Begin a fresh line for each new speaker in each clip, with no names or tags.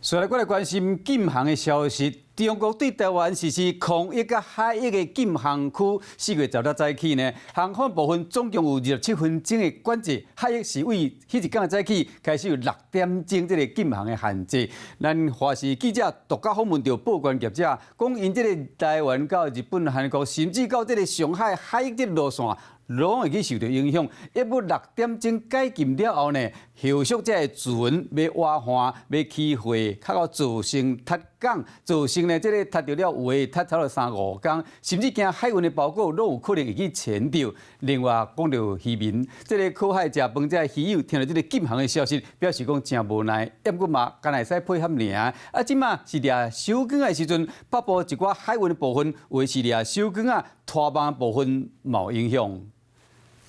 所以過來關心禁航的消息。中國對台灣實施空域佮海域的禁航區，4月16早起呢，航法部分總共有27分鐘的管制，海域是對彼一工早起開始有6點鐘這个禁航的限制。咱華視記者獨家訪問著報關業者，講𪜶這个台灣到日本、韓國，甚至到這个上海海域的路線，攏會去受著影響。一不6點鐘解禁了後呢，後續這个船欲挖岸、欲起貨，較到造成窒港，造成呢這个窒著了有的窒差不多三五工，甚至驚海運的包裹攏有可能會去牽著。另外講著漁民，這个靠海食飯這漁友聽著這个禁航的消息，表示講誠無奈，毋過嘛，干焦會使配合爾。啊，這馬是掠小卷的時陣，北部一寡海運的部分，有的是掠小卷仔，拖網部分嘛有影響。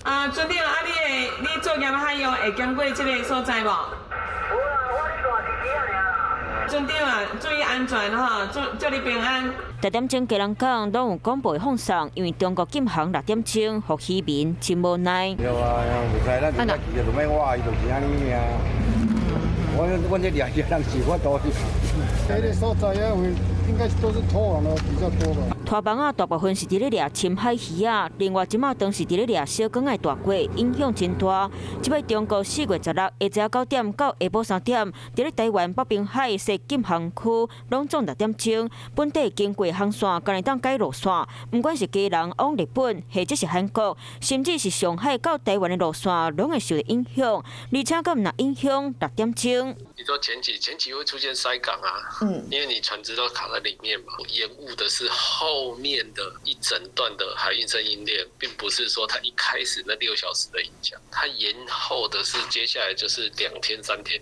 啊，船長啊，你會你作業海洋會經過這个所在無？
有啊，我咧大是機仔爾。
船長啊，注意安全吼，祝祝你平安。
6點鐘基隆港攏有廣播放送，因為中國禁航6點鐘，予漁民真無奈。
對啊，袂使，咱就去就欲挖，伊就是按呢爾。我阮這掠魚人是無法度。
這个所在啊，應該都是拖網的比較多吧。
拖網仔大部分是佇咧掠深海魚仔，另外這馬當時佇咧掠小卷仔的大蛸，影響真大。這擺中國4月16下晝9點到下晡3點，佇咧台灣北爿海設禁航區，攏總6點鐘，本地經過航線，干焦會當改路線，毋管是基隆往日本，或者是韓國，甚至是上海到台灣的路線，攏會受著影響，而且閣毋若影響6點鐘。
你說前期前期會出現塞港啊，因為你船隻都卡在裡面嘛，延誤的是後面的一整段的海運生意鏈，並不是說它一開始那6小時的影響，它延後的是接下來就是2天、3天，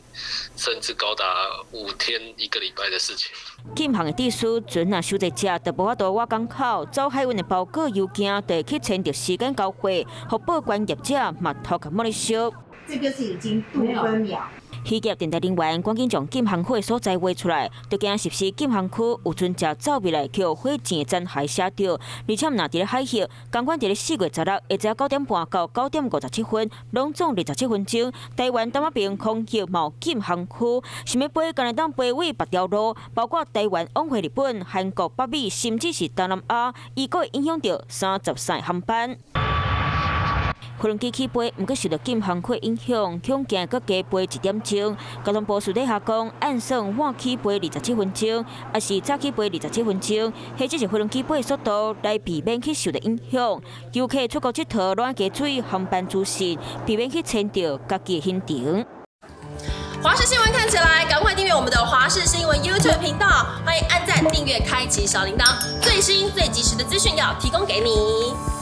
甚至高達5天、一個禮拜的事情。
禁航的意思，船若傷濟隻，就無法度倚港口，走海運的包裹郵件，就會去牽著時間交貨，予報關業者嘛頭殼耄咧燒。
這個是已經度分秒。
漁業電台人員趕緊將禁航區的所在畫出來，就驚實施禁航區有船隻走入來，予火箭殘骸射著，而且毋若佇咧海域，仝款佇咧4月16下晝9點半到9點57分，攏總27分鐘，台灣東仔爿空域嘛禁航區，想欲飛，干焦會當飛對別條路，包括台灣往回日本、韓國、北美，甚至是東南亞，預估會影響著33航班。飛機起飛，毋過受著禁航區影響，恐驚閣加飛1點鐘。交通部私底下講，按算晚起飛二十七分鐘，抑是早起飛二十七分鐘，或者是飛機飛速度來避免去受著影響。遊客出國𨑨迌，攏愛加注意航班資訊，避免去牽著家己的行程。
華視新聞看起來，趕快訂閱我們的華視新聞 YouTube 頻道，歡迎按讚、訂閱、開啟小鈴鐺，最新最及時的資訊要提供給你。